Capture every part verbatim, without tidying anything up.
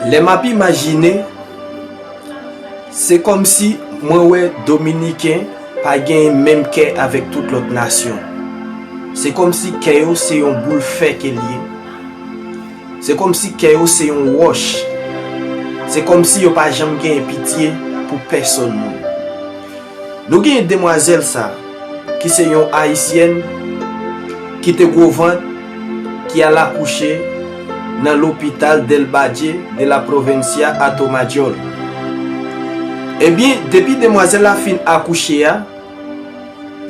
Lè m ap imajine, se kòmsi mwen wè Dominiken pa gen menm kè avèk tout lòt nasyon. Se kòmsi kè yo se yon boul fè ke l ye. Se kòmsi kè yo se yon wòch. Se kòmsi yo pa janm gen pitye pou pèsòn moun. Nou genyen demwazèl sa, ki se yon ayisyèn ki te gwo vant, ki al akouche nan lopital Del Valle de la Provincia Atomayor. Ebyen, depi demwazèl la fin akouche a,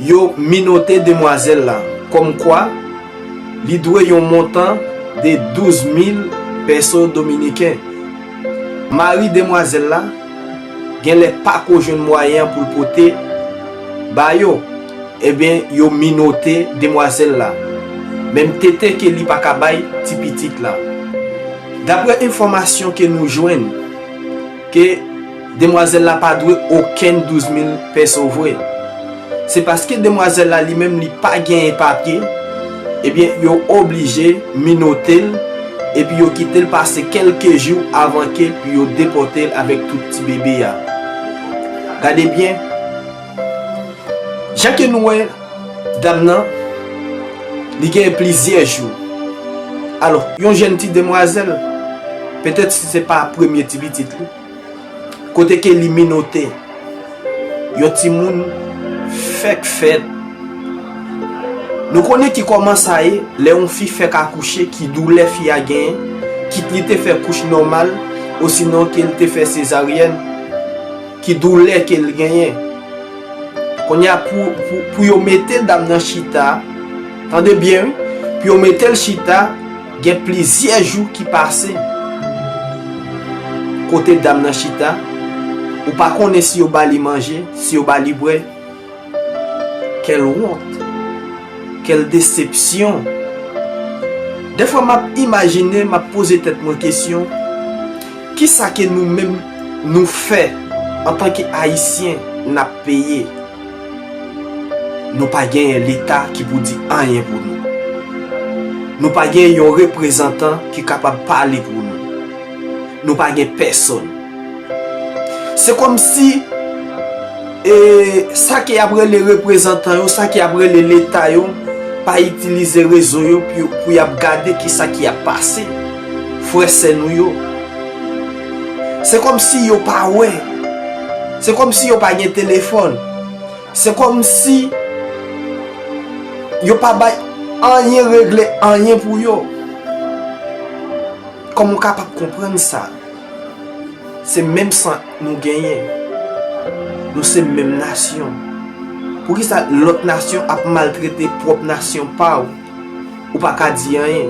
yo minote demwazèl la, kòmkwa li dwe yon montan de douz mil pèso dominiken. Mari demwazèl la genlè pa ko jwenn mwayen an pou l pote ba yo. Ebyen, yo minote demwazèl la, menm tete ke li pa ka bay ti pitit la. Daprè enfòmasyon ke nou jwenn, ke demwazèl la pa dwe okenn douz mil pèso vre. Se paske demwazèl la li menm li pa genyen papye, ebyen, yo oblije minote l, epi yo kite l pase kèlke jou avan ke yo depòte l avèk tout ti bebe a. Gade byen, jan ke nou wè dam nan, li genyen plizyè jou. Alò, yon jèn ti demwazèl, petèt si se pa premye ti pitit li, kote ke li minote, yon timoun fèk fèt. Nou konnen ki kòman sa ye, lè yon fi fèk akouche, ki doulè fi a genyen, kit li te fè kouch nòmal, osinon ke l te fè sezaryèn, ki doulè ke l genyen. Kounye a, pou, pou, pou yo mete dam nan chita, tande byen, wi, pou yo mete l chita, gen plizyè jou ki pase. Kote dam nan chita, ou pa konnen si yo ba li manje, si yo ba li bwè. Quelle honte, quelle déception. Dèfwa m ap imajine, m ap poze tèt mwen kesyon, kisa ke nou menm nou fè antanke Ayisyen n ap peye? Nou pa genyen Leta ki pou di anyen pou nou. Nou pa genyen yon reprezantan ki kapab pale pou nou. Nou pa gen pèsòn. Se kòmsi, e, sa ke y ap rele reprezantan yo, sa ke y ap rele Leta yo, pa itilize rezo yo pou, pou y ap gade kisa ki ap pase frè sè nou yo. Se kòmsi yo pa wè. Se kòmsi yo pa gen telefòn. Se kòmsi yo pa bay anyen, regle anyen pou yo. Kòman w kapab konprann sa? Se menm san nou genyen. Nou se menm nasyon. Poukisa lòt nasyon ap maltrete pwòp nasyon pa w? Ou pa ka di anyen.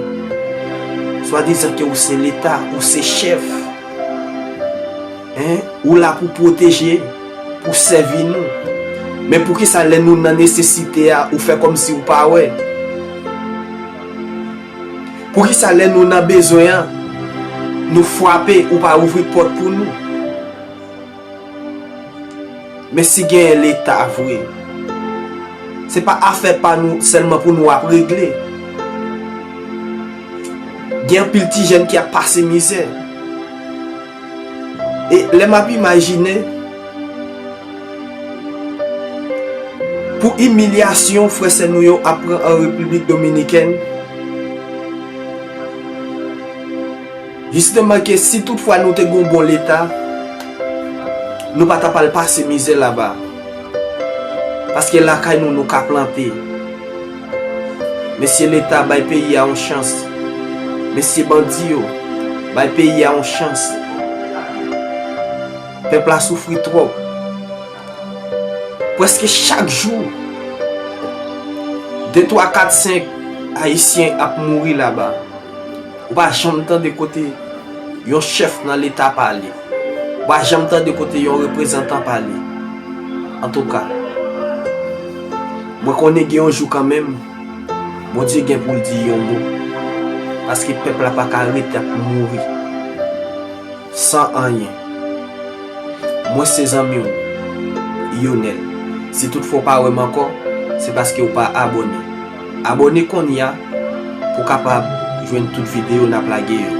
Swadizan ke ou se Leta, ou se chèf. Hein? Ou la pou pwoteje, pou sèvi nou. Men poukisa lè nou nan nesesite a, ou fè kòmsi ou pa wè? Poukisa lè nou nan bezwen an, nou frape, ou pa ouvri pòt pou nou? Men si genyen Leta vre, se pa afè pa nou sèlman pou nou ap regle. Gen anpil ti jèn ki ap pase mizè. E lè m ap imajine, pou imilyasyon frè sè nou yo ap pran an Repiblik Dominikèn, jisteman ke si toutfwa nou te gen yon bon Leta, nou pa t ap al pase mizè laba. Paske lakay nou, nou ka plante. Mesye Leta, bay peyi a yon chans. Mesye bandi yo, bay peyi a yon chans. Pèp la soufri twòp. Prèske chak jou, de, twa, kat, senk Ayisyen ap mouri laba. Ou pa janm tande kote yon chèf nan Leta pale. Ou pa janm tande kote yon reprezantan pale. Antouka, mwen konnen gen yon jou kanmenm, Bondye gen pou l di yon mo. Paske pèp la pa ka rete ap mouri san anyen. Mwen se zanmi w, Yonèl. Si toutfwa w pa wè m ankò, se paske w pa abòne. Abòne kounye a pou w kapab jwenn tout videyo n ap lage yo.